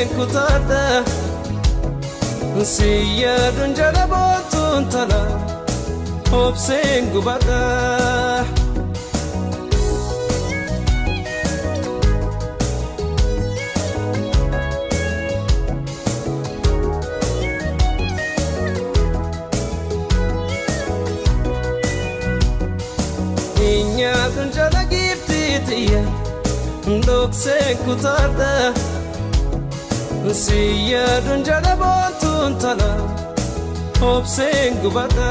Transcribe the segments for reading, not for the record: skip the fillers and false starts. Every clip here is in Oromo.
Dhokseen kutaadha si yaaduun jala boontuun tala obseen gubadha. Nyaatuun jala giiftii xiyya dhokseen kutaadha si yaaduun jala boontuun tala obseen gubadha.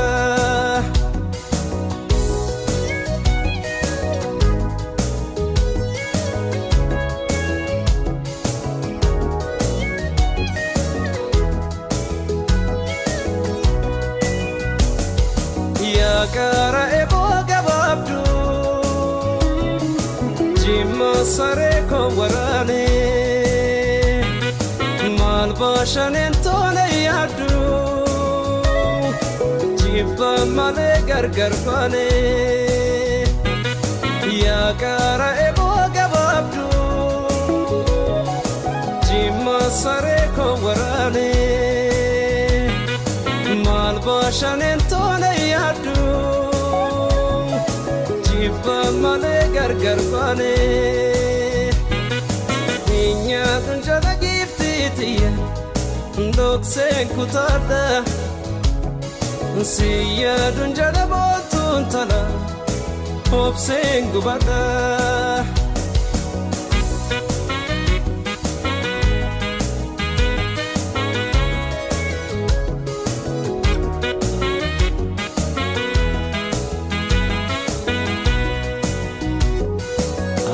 Yaa qara eboo gabaabduu jimma saree koo waraane maal baashaneen tola yaaddu jibba malee gargar baane. Yaa qara eboo gabaabduu jimma saree koo waraane maal baashaneen tola yaaddu jibba malee gargar baane. Nyaatuun jala giiftii xiyya dhokseen kutaadha si yaaduun jala boontuun tala obseen gubadha.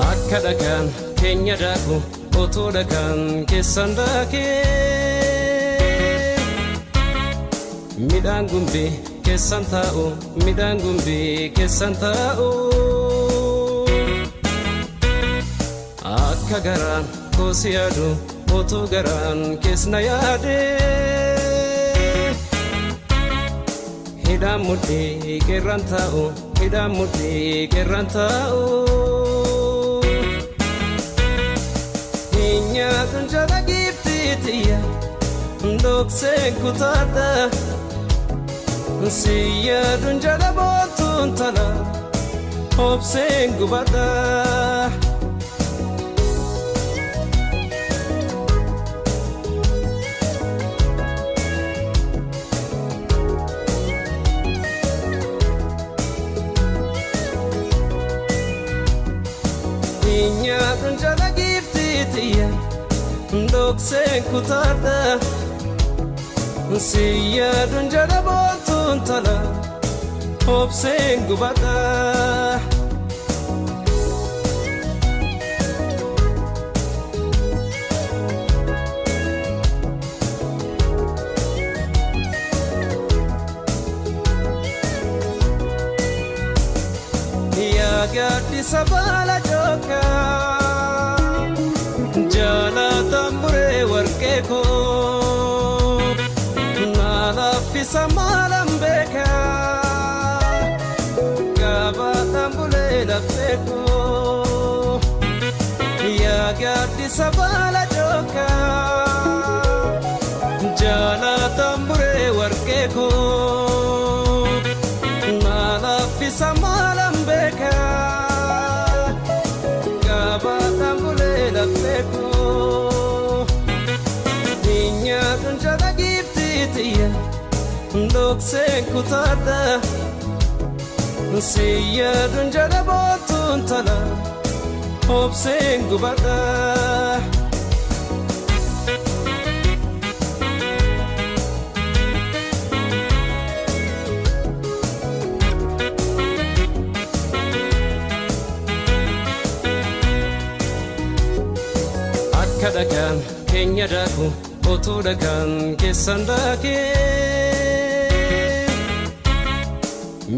Akka dhagaan keenya daaku utuu dhagaan keessan daakee midhaan gumbii keessan taa'u midhaan gumbii keessan taa'u akka garaan koosi yaadu utuu garaan keessna yaade hidhaan mudhii qeerran taa'u hidhaan mudhii qeerran taa'u. Nyaatuun jala giiftii xiyya dhokseen kutaadha si yaaduun jala boontuun tala obseen gubadha. Nyaatuun jala giiftii xiyya dhokseen kutaadha si yaaduun jala boontuun tala obseen gubadha. Yaa gaaddisa baala jookaa jaalatan buree warqee koo naa laaffisa maalan beekaa gaabaadhaan bulee laphee koo. Yaa gaaddisa baala jookaa jaalatan buree warqee koo naa laaffisa maalan beekaa gaabaadhaan bulee laphee koo. Nyaatuun jala giiftii xiyya dhokseen kutaadha si yaaduun jala boontuun tala obseen gubadha. Akka dhagaan keenya daaku utuu dhagaan keessan daakee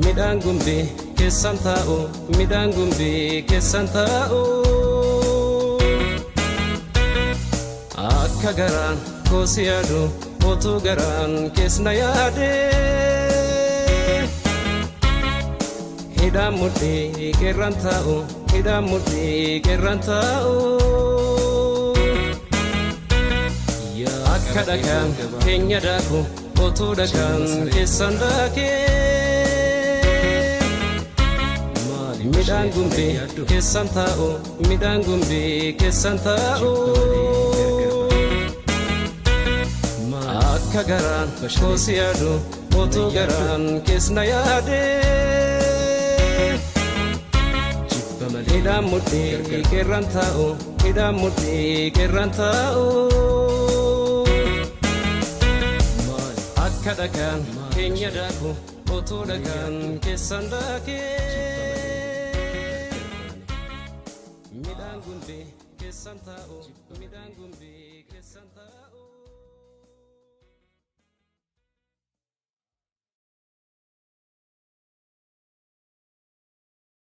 midhaan gumbii keessan taa'u midhaan gumbii keessan taa'u akka garaan koosi yaadu utuu garaan keessna yaade hidhaan mudhii qeerran taa'u hidhaan mudhii qeerran taa'u. Akka dhakaan keenya daaku utuu dhakaan keessan daakee. Midhaan gumbee keessan taa'u, midhaan gumbee keessan taa'u. Akka garaan koosi yaadu utuu garaan keessna yaade. Hidhaan mudhii qeerran taa'u, hidhaan mudhii qeerran taa'u. Akka dhakaan keenya daaku utuu dhakaan keessan daakee. Midhaan gumbee keessan taa'u, midhaan gumbee.